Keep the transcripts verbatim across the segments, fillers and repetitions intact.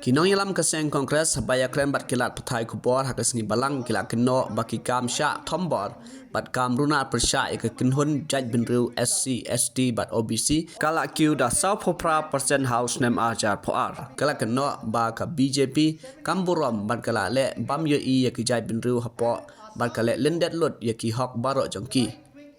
Ki nongïalam ka seng Congress ba ïakren bad ki lad pathai khubor ha ka sngi Balang ki la kynnoh ba ki kam shah thombor bad kam runar pyrshah ïa ka kynhun jaitbynriew S C, S T bad O B C ka la kiew da saw phew phra percent ha u snem ar hajar phew ar. Ka la kynnoh ba ka B J P kam burom bad ka la leh bam ïohi ïa ki jaitbynriew hapoh bad ka leh lyndet lut ïa ki hok baroh jong ki.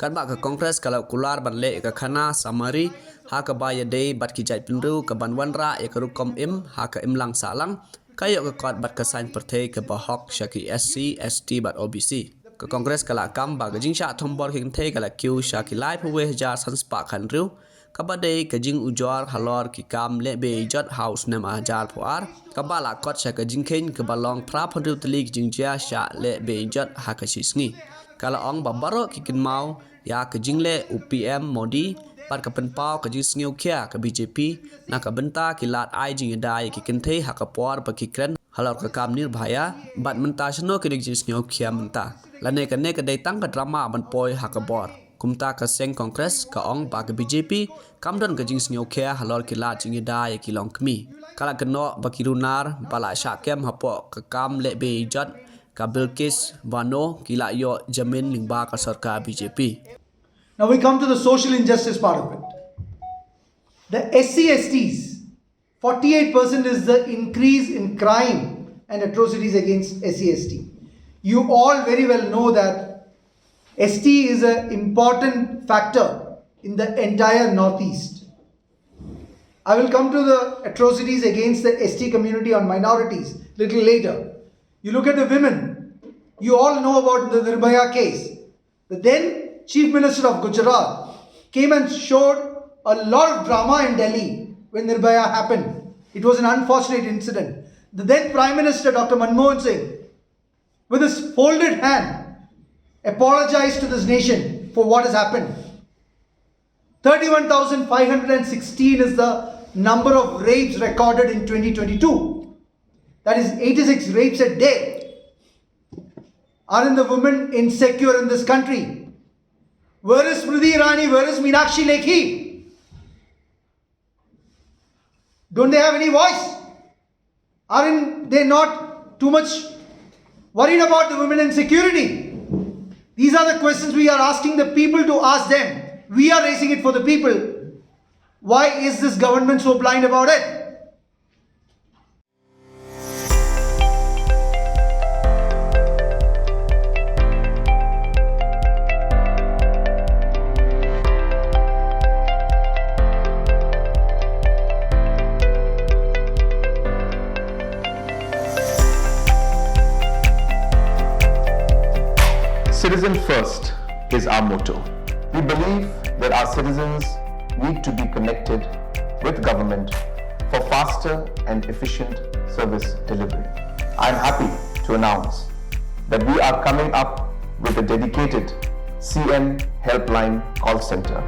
Katba ka Congress ka la kular ban leh ïa ka khana samari ha kaba ïadei bad ki jaitbynriew ka ban wanrah ïa ka rukom im ha ka imlang sahlang, ka ïoh ka kot bad ka saiñ pyrthei kaba hok sha ki S C, S T bad O B C. Ka Congress ka la kam ba ka jingshah thombor ki kynthei ka la kiew sha ki laiphew wei hajar san spah khathynriew, kaba dei ka jingujor halor ki kam leh beh jot ha u snem ar hajar phew ar, kaba la kot sha ka jingkheiñ kaba long phra phew hynriew tylli ki jingjia shah leh beh jot ha ka shi sngi. Ka la ong ba baroh ki kynmaw ïa ka jingleh u P M Modi bad ka pynpaw ka jingsngewkhia ka B J P na ka bynta ki lad ai jingïada ïa ki kynthei ha ka por ba ki kren halor ka kam Nirbhaya, bad mynta shano kine ki jingsngewkhia mynta? Lane kane ka dei tang ka drama ban poi ha ka bor? Kumta ka seng Congress ka ong ba ka B J P kam don ka jingsngewkhia halor ki lad jingïada ïa ki longkmie. Ka la kynnoh ba ki runar ba la shah kem hapoh ka kam leh beh jot ka Bilkis Bano ki la ïoh jamin lyngba ka sorkar B J P. Now we come to the social injustice part of it. The S C S Ts, forty-eight percent is the increase in crime and atrocities against S C S T. You all very well know that S T is an important factor in the entire Northeast. I will come to the atrocities against the S T community on minorities little later. You look at the women, you all know about the Nirbhaya case. The then Chief Minister of Gujarat came and showed a lot of drama in Delhi when Nirbhaya happened. It was an unfortunate incident. The then Prime Minister Doctor Manmohan Singh, with his folded hand, apologized to this nation for what has happened. Thirty-one thousand five hundred and sixteen is the number of rapes recorded in twenty twenty-two. That is eighty-six rapes a day are in the women insecure in this country. Where is Smriti Irani? Where is Meenakshi Lekhi? Don't they have any voice? Aren't they not too much worried about the women and security? These are the questions we are asking the people to ask them. We are raising it for the people. Why is this government so blind about it? Citizen first is our motto. We believe that our citizens need to be connected with government for faster and efficient service delivery. I am happy to announce that we are coming up with a dedicated C M Helpline call center.